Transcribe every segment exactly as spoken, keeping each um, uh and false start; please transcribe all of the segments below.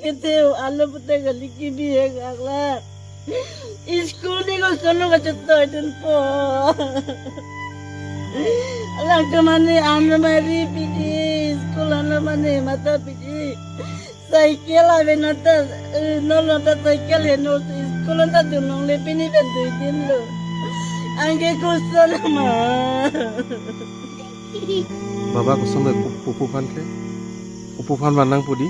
Kethe alo pute gali kibi hek akla. School ni koson lo kachetoi dunpo. Alang kemane ano mari piji, school ano mane mata piji. Cycle ave nata, eh, no nata cycle heno, school nata dunlongle pini pen dui din lo. Anke koson ma. Baba koson lo pu-, pupu aphan ke? Pupu aphan manang pudi?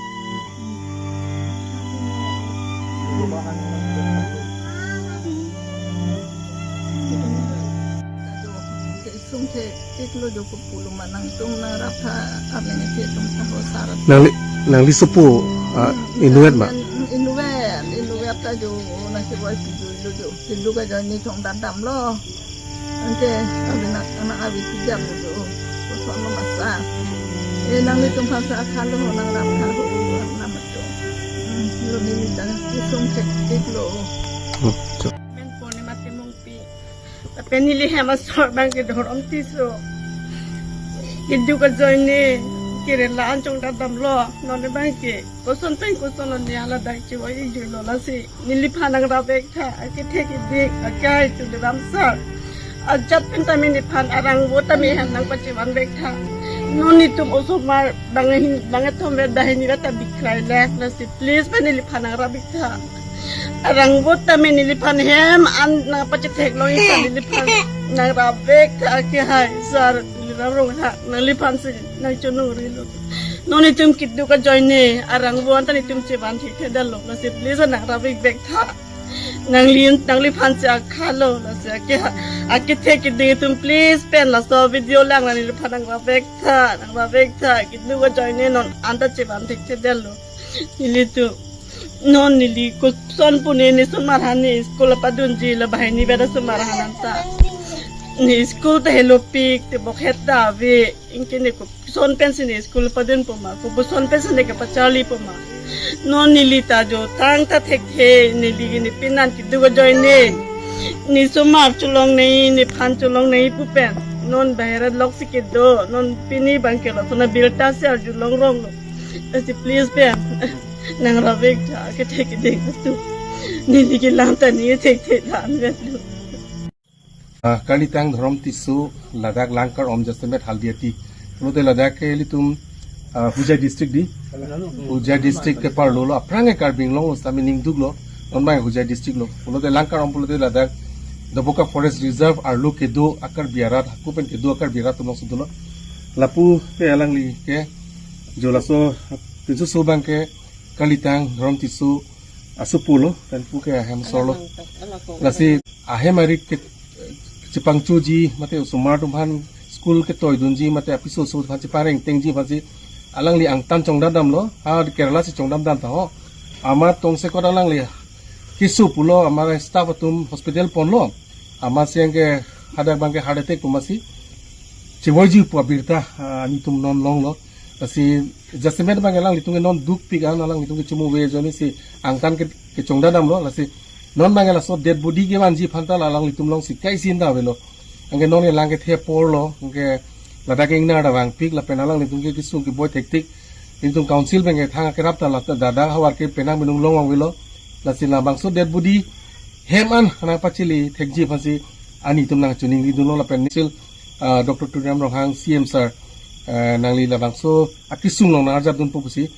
Sum the iklo jo ko pulo ma nangtum nangraptha arleng the tum tha ho sarat. Nangli, nangli sopo, ah, hmm, inutvet ma? Inutvet, inutvet ta jo nang si wai pi jo jo jo. Keduk ajoine chongdam damlo. Anke, abi nak, anak abi tijam jo jo. Koson lo masa. Eh, nanglitum aphan sa akhalo, nangraptha ho, nang macho. Hmm, lo neli ta, sum the iklo. Hmm, cho. Men Purnima Timungpi. Lapen neli hem asor abang ke Dhorom Tisso. Keduk ajoine kerela an chongdam damlo. Non abang ke koson pen koson lo ne ala dai chevoi juilo lasi. Neliphan nangrap-ik tha. Akethe kedik, akehai Tuliram sir. Ajat pen tame neliphan arangvo tame hem nangpachevan-ik tha. Non netum osomar bang hin, bang kethom vet banghini vet ta bikrai le. Lasi please pen neliphan nangrap-ik tha. Arangvo tame neliphan hem an nangpachetheklong-ik tha, neliphan nangrap-ik tha, akehai sir Tuliram Ronghang, nangliphan si nangchonong rilo. Non netum keduk ajoine arangvo an ta netum chevan thekthedetlo, lasi please nangrap-ik bek tha. Nangli, nangliphan si akhalo, lasi ake, akethe kedik atum please pen laso video lang nangliphan nangrap-ik tha, nangrap-ik tha, keduk ajoine non an ta chevan thekthedetlo. Nelitum. Non neli koson pu ne, ne osomar aphan ne school padunji, la banghini vet osomar aphan anta. Ne school ta helopik, tebok het ta ave, anke ne koson pensi ne school padunpo ma, koson pensi ne kepacharlipo ma. Non neli ta jo tangta thekthe, neli ke ne penan keduk ajoine. Ne osomar cholongnei, nephan cholongnei pu pen. Non bahera loksi kedo, non pini abang ke lason abirta si arjulong ronglo. Lasi please pen nangrap-ik tha, akethe kedik atum. Neli kelang ta ne thekthe dan vet lo. Ah, Karlitang Dhorom Tisso ladak Langkar-om jasemet Haldiati. Pulote ladak ke ilitum, ah, Hojai district di. Hojai district ke parlo lo, aphrang ke Karbi Anglong lo, sami ningduk lo, non abang Hojai district lo. Pulote Langkar-om pulote ladak Doboka Forest Reserve arlo kedo a-Karbi arat, hako pen kedo a-Karbi arat atum alongsi dolo. Lapu ke alangli ke jo laso pinso so abang ke Karlitang Dhorom Tisso asopo lo, pen pu ke ahem asor lo. Lasi ahem arit ke chepangchoji, mate osomar atum aphan school ketoidunji, mate apiso aso aphan chepareng tengji aphansi alangli angtan chongdam damlo, ha Kerala si chongdam dam ta ho. Amat tongsekot alangli keso pulo, amar staff atum hospital ponlo. Amatsi anke hadak abang ke heart attack pu masi chevoiji pu abirta, ah, netum non longlo. Lasi jasemet abang alanglitum ke non dukpik an, alanglitum ke chumuve ajoine si angtan ke, kechongdam damlo. Lasi non abang laso dead body kevanji aphan ta la alanglitum alongsi kaisi-in ta avelo. Anke non ke lang kethe apor lo, anke ladak ingnar ta vangpik, lapen alanglitum ke kesung keboi thektik. Netum council abang ke thang akerap ta la ta dada havar ke penang binong long avelo. Lasi labangso dead body hem an nangpachili thekji aphansi netum nangchiningri dunlo lapen sil, ah, Doctor Tuliram Ronghang C M sir, ah, nangli labangso akesung along nangarjap dunpo pusi.